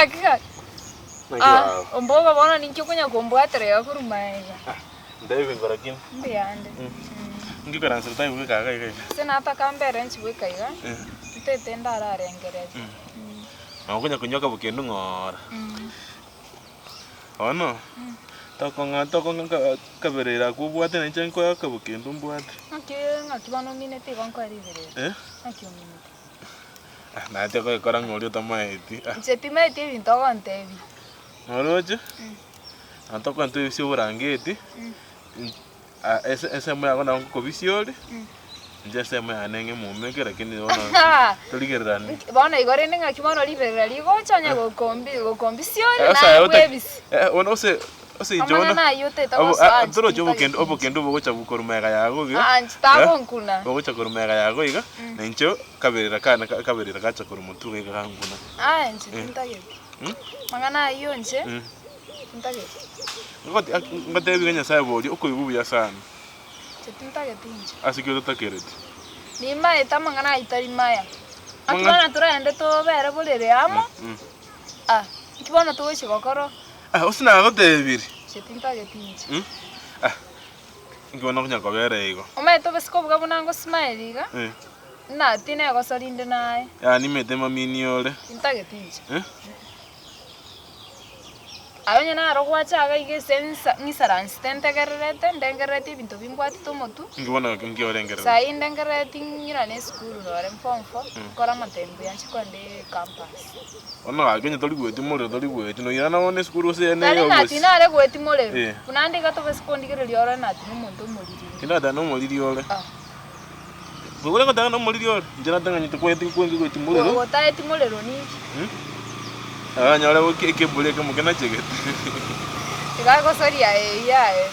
Gaki gaki. Naki Ah, baba? ombogo bono ninki okonya kombwatera iga korwa maega? Ntebi nkora ki? Mbuyande. Nki okoransera otari bweka iga iga iga? Ase nataka mbere inche bweka iga, Eh. ntete ndararengereria. Nabo okonya konywa akabokendo ng'oora. Bono, tokong'a tokong'a ka- kaberera akwo obwate na inche nkoe akabokendo mbwate. Ng'aki ng'aki bono omineti igo nkoe riberera? Eh? Ng'aki omineti? Ah, naye togoekora ng'a oria otamaeti. Ah. Inche timaeti ebinto ogontebia. Noroche? Na tokoenda toebisia oborangeti, ah ese ensemo yago nabo nkokobisia ore, inche ensemo yane ng'e momeke lakini bono torigereranie. Bono igo rende ng'aki bono riberera rigocha onye gokombi gokombisia ore Ase naye aye otaki bwebisi. eh bono ose ase inche bono Amang'ana ayio otagete abo gosoa ah inche torochi tintageti obokendo inche. obokendo bogocha korwa magega yago iga, Aa inche tagonkuna. bogocha korwa magega yago iga, na inche kaberera kane kaberera gacha korwa motwe iga gankuna. Aa inche tintageti. Mang'ana ayio inche tintageti. Ngotebi iga Nyasaye boria okoigwa buya sana. Inche tintageti inche. Ase ki ototakereti? Nimaete amang'ana ayio tari maya. Naki bono toragende tobere borere amo, ah, nki bono togochia gokora? Ah, gose nagotebirie? Inche tintageti inche. Ah, nki bono okonya kobera igo? Omanyete obosike obuga buna ngosmile iga, ng'a tinegosa rinde naye. Yaani nimanyete mamini ore. Tintageti inche. Eh? Aye onye naro gwacha iga iga ase nsa ng'isaransete ntegererete, ndengerereti ebinto bimbwatete omotwe. Inki bono nki orengerereti? Saii ndengerereti ng'irane esukuru nore form four, nkore amatembo buya nchie kogenda ecampus. Bono gaki onye tori goetia morero tori goetia, noirana bono esukuru gose eye Tari neye ng'a obosi. tinare goetia morero, Eh. buna ande iga tobase kondigereria ore nati nomonto omoriri ore. Tindateba nomoriri ore. Ah. Ore goteba nomoriri ore, inche natang'anyete kweti kwenge goetia morero. Gotaeti morero ninki? Aranyore gokia ekeburi ekemo kenachegete. Iga egosoria eyio yaye.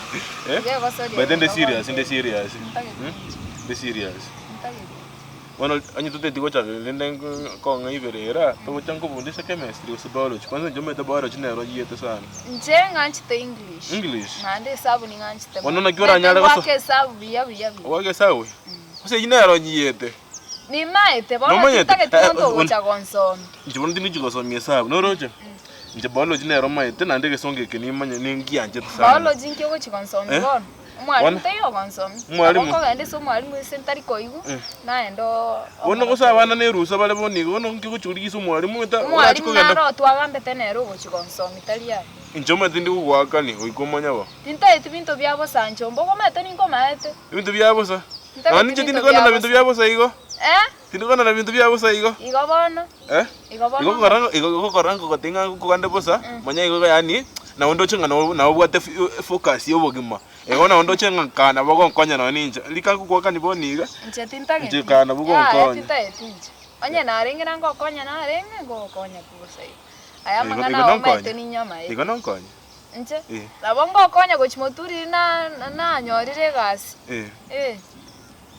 Eh? Iga egosoria But inde eyio serious, inde bono. serious. Ntagete Hmm? inche. Inde serious. Ntagete. Bono onye toteti gocha rende kong'a iberera, togocha nkobundisa chemistry gose biology. Kwanza inche omanyete biology nero nyiete sana. Inche ng'anchete English. English? Naende esabu ning'anchete Bono naki oranyare goso- Ngoaka esabu buya buya buya. Ogoaka esabu? Gose eyio nero nyiete. Nimaete bono Nomanyete? tintageti Eh, monto eh, ogocha gonsomia. Inche bono tindi gosomia esabu, noroche? Inche biology nero maete naende egesongo eke nimanye ningianchete sana. Biology nki ogochi gonsomia Eh? bono? Omwalimu Bono- taiyo ogonsomia. Omwalimu? Nabo okogenda ase omwalimu ase ntari koigwa, Eh. naende oo Bono gose abana na erusa bare bono igo bono nki ogochi korigia ase omwalimu eta orache Omwalimu kogenda. naro twagambete nere ogochi gonsomia tari aye. Inche omanyete tindi gogoakania goika omanye bo. Tintageti binto bia bosa inche ombogo omanyete ninkomaete. Ebinto bia bosa. Ntageti Nonya inche tindi binto kogenda bia na binto bosa. bia bosa igo. Eh? Tindi kogenda na binto bia bosa igo. Igo bono. Eh? Igo bono. Igo okogora igo okogora nkogotebia ng'a nkogende bosa, manya igo yaani nabo ndoche ng'a nabo nabo obwate focus ya obogima. Igo nabo ndoche ng'a kaa nabo ogonkonya nonye ninche. Rika ngogoakani bono iga, Inche tintageti. inche kaa nabo Yaya ogonkonya. tintageti inche. Onye narenge na ngokonya narenge, ngogokonya pi bosa igo. Aya Igo amang'ana igo ao nonkonye? omanyete ninyamaete. Igo nonkonye? Inche, Eh. nabo ngokonya gochia moturiri na nanyorire egasi. Eh. Eh.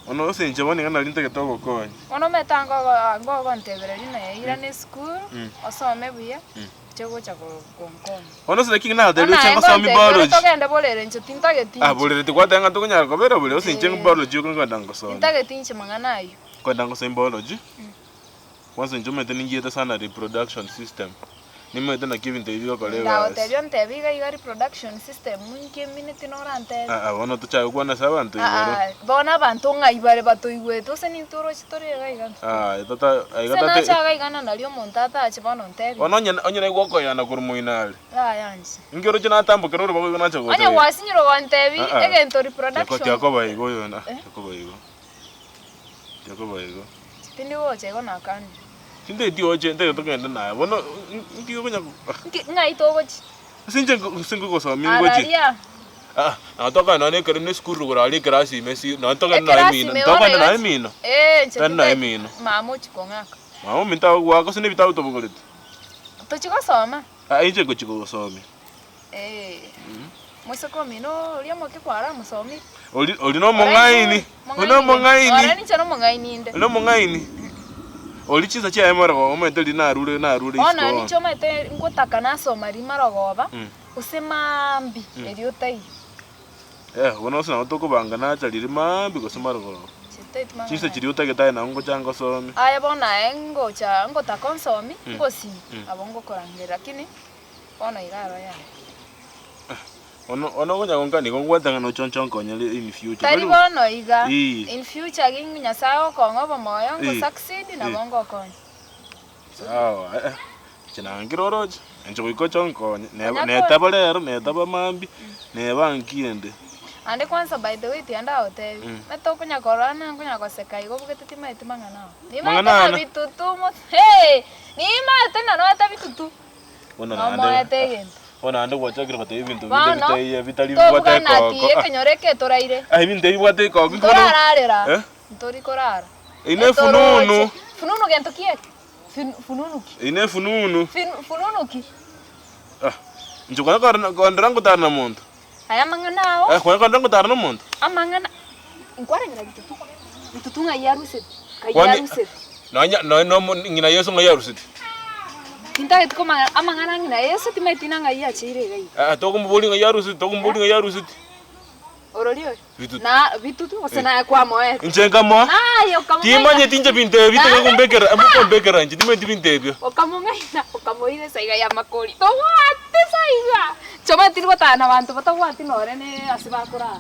Bono ase inche bono iga nari ntagete ogokonya. Bono omanyete ango ango ogontebereria naye irane esukuru, Mm. osome buya, Mm. oche gocha ko- konkonya. Bono ase naki Bono natebirie oche aye ngosomi ngontebi ore biology. togende borere inche tintageti Ah inche. borere tikwateba ng'a tokonyara kobera borere ase inche Eh. biology yoka nkogenda ngosoma. Tintageti inche mang'ana ayio. Nkogenda ngosoma biology, kwanza inche omanyete ninchiete sana reproduction system. Nimanyete naki ebinto ebi bigokora egasi. Ndagotebia ontebie iga iga reproduction system inki emineti norantebie? Aa bono tochake gokwana ase abanto igoro. Aa bono abanto ng'ai bare batoigwete gose nintwe oroche tore iga iga intwe. Aa tata aiga Gose tate. nache iga iga na nario omonto atache bono ontebie. Bono onye onye naigwa okoyana korwa moino are. Yaya inche. Inki oroche natambokera orobago igo nacha gocha Onye iga. gwasinyire gontebia Aa egento tiako reproduction. tiakoba igo oyo na Eh? tiakoba igo. Tiakoba igo. Tindi gocha igo nakanire. Tintageti oche, ntagete togende naye. Bono nki okonya Nki ng'ai togochia? Ase inche ase nkogosomia ngochie. Araria. Ah, nabo tokogenda nonya ekero ne esukuru igoro aria ekerasi ime esi nabo togende nonya Ekerasi emino, ime bono tokogenda nonya iga emino. Eh, inche Togende nonya tintageti emino. mama ochia kong'aka. Mama ominto agogoaka gose na ebitabu tobogoreti? Tochia gosoma? Ah, inche ngochia kogosomia. Eh, moiseke omino oria omoke kwaramosomirie. Ori ori nomong'aini, ori nomong'aini. Ore ninche nomong'aini inde. Ori nomong'aini. Ori chinsa chiaye marogoba omanyete riria narure narure isiko Bono bono. ninche omanyete ngotaka nasoma riria marogoba, gose maambia erio otaiyo. Eh, bono gose nabo tokobanga nacha riria maambia gose marogoba. Ntaeti mang'ana Chinsa aya. chiria otagete aye nabo ngocha ngosomie. Aye bono aye ngocha ngotaka onsomi, ngosinyi, nabo ngokorangeria lakini bono iga aro yaya. Bono bono okonya gonkani igo ngobwate ng'a noche onche onkonyere in future. Tari bono iga, Eeh. in future gi Nyasaye agokong'a obomoyo, ngo Eeh. succeed, nabo ngokonya. Sawa eh, inche nangire oroche, inche goika oche onkonye, neba Konya ko- netaba rero, netaba mambia, neba nki ende. Ande kwanza by the way tiga ndagotebi, omanyete okonya korora na nkonya goseka igo obogete timaeti mang'ana ao. Nimaete Mang'ana na ana? bitutu mo hee, nimaete na noete bitutu, Bono naende nomoete egento. bono naende gwachakire goteba ebinto binde Bono, bitaiyo bitari bibwate tobugana ati ekoko. Ah, ekenyoro eke toraire, ah, ebinto ebi bibwate ekoko inki bono ntorararera, eh? ntori korara. Eyio ne efununu. Fununu gento ki eke? Fununu ki? Eyio ne efununu. Fununu ki? Ah, inche kwanya kore kondora ngotara na monto. Aya amang'ana ao. Eh, kwanya kondora ngotara na omonto. Amang'ana, nkwarengera bitutu, bitutu ng'ai arusete? Ng'ai Kwani arusete? nonya nonya nomo ng'ina Yeso ng'ai arusete? Tintageti komanya amang'ana ng'ina Yeso timaeti na ng'ai acheire iga iga. Eh, tokomoboria ng'ai arusete, tokomoboria ng'ai arusete. Orori oyo? Bitutu. Na bitutu gose naye kwamoete? Inche nkamoa. Naye okamong'aina. Timanyeti inche binto ebi Naende- tiga kombekera, mokombekera inche timanyeti binto ebio. Okamong'aina okamoira esaiga y'amakori. Tobwati saiga! Inche tiri gotana na banto batabwati nore ne ase bakorara.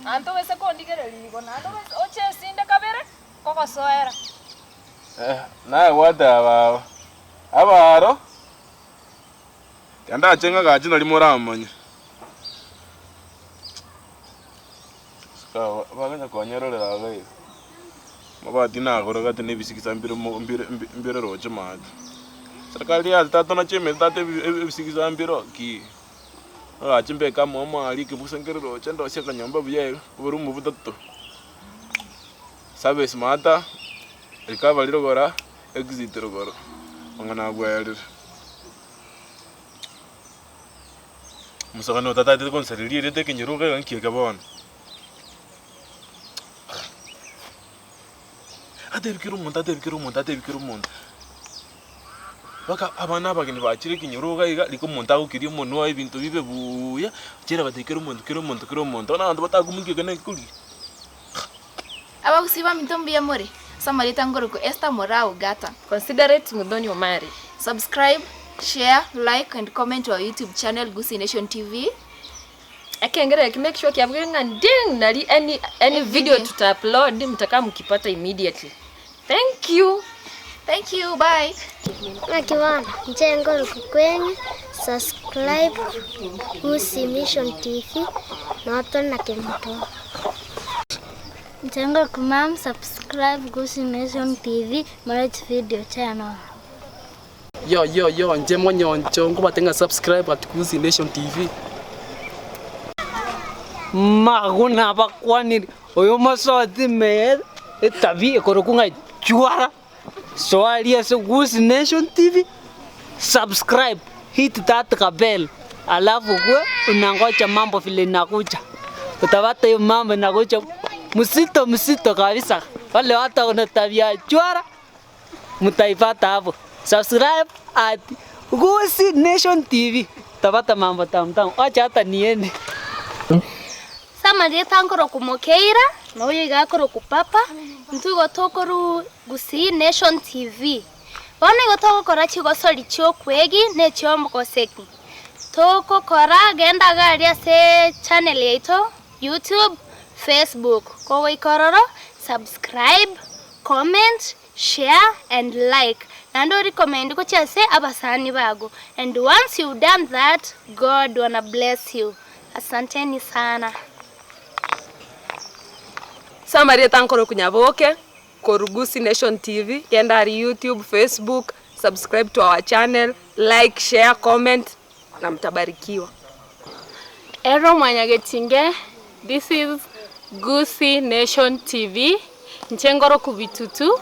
Naende tobase kondigereria igo, naende obase oche esinde kabere, kogosoera. Naye gwateba aba, abaaro. Tiga ndache ng'agache nario moramanye. Aba baganya konyerorera iga iga. Amabati nagorogete na ebisigisa mbire mo mbire mbire roche maate. Serikali yaye tata nache emete tata ebisigisa mbire ki. Ng'agache mbeke amomo aria ekebusa nkere roche ndosie akanyomba buya iga, oborumu botato. Service maata, recovery rogoro, exit rogoro, amang'ana agwerire. Omosani oyo tatagete konsareria erieta ekenyoro iga nki eke bono. Atebi kera omonto atebi kera omonto atebi kera omonto, mpaka abana abageni bachire ekenyoro iga iga rika omonto agokiria omonwa ebinto bibe buuya, achire agatebia kera omonto kera omonto kera omonto, bono abanto batakominyoka eke nekekoria. Abagusii baminto mbuya more? Ase amarieta ngorokwa Esther Moraa Ogata. Considerate Muthoni Omari. Subscribe, share, like and comment to our YouTube channel Gusii Nation TV. Ekengere eki make sure kiabugire ng'a ding nari any any video tuta upload mtakaa mkipata immediately. Thank you. Thank you, bye. Naki bono, inche nkorokwa kweng'e, subscribe Gusii Mission TV, notore na Kemunto. Inche nkorokwa Mum, subscribe Gusii Mission TV, more chividio channel. Yo yo yo inche monyoncho nkobate ng'a subscribe at Gusii Nation TV. Maguna abakwanire, oyo omosoti ime etabi ekorokwa ng'a chwara, soa aria ase Gusii Nation TV, subscribe, hit that ka bell, alafu okwe unangoja mambo vile inakuja, utapata hiyo mambo inakuja mzito mzito kabisa, wale watu wako na tabia ya chwara mtaipata hapo, subscribe at Gusii Nation TV, utapata mambo tamu tamu, wacha hata niende. Ase amarieta nkorokwa Mokeira, na oyo iga akorokwa Papa, intwe igo tokorwa Gusii Nation TV. Bono igo togokora chigosori chiokwegi na echiomogoseki. Togokora genda iga aria ase channel yaito YouTube, Facebook, kogoika ororo subscribe, comment, share and like naende o recommend gochia ase abasani bago and once you've done that God wanna bless you. Asanteni sana. Ase amarieta nkorokwa Nyaboke, korwa Gusii Nation TV, genda aria YouTube, Facebook, subscribe to our channel, like, share, comment na mtabarikiwa. Ero mwanyagetinge, this is Gusii Nation TV, inche ngoroku Bitutu,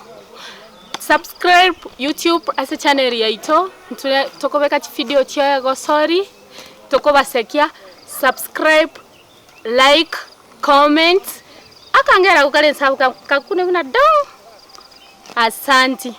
subscribe YouTube ase channel yaito, ntwe tokobeka chivideo chia egosori, tokobasekia, subscribe, like, comment, akangera ako kare nse abwo kakune buna doo, asanti.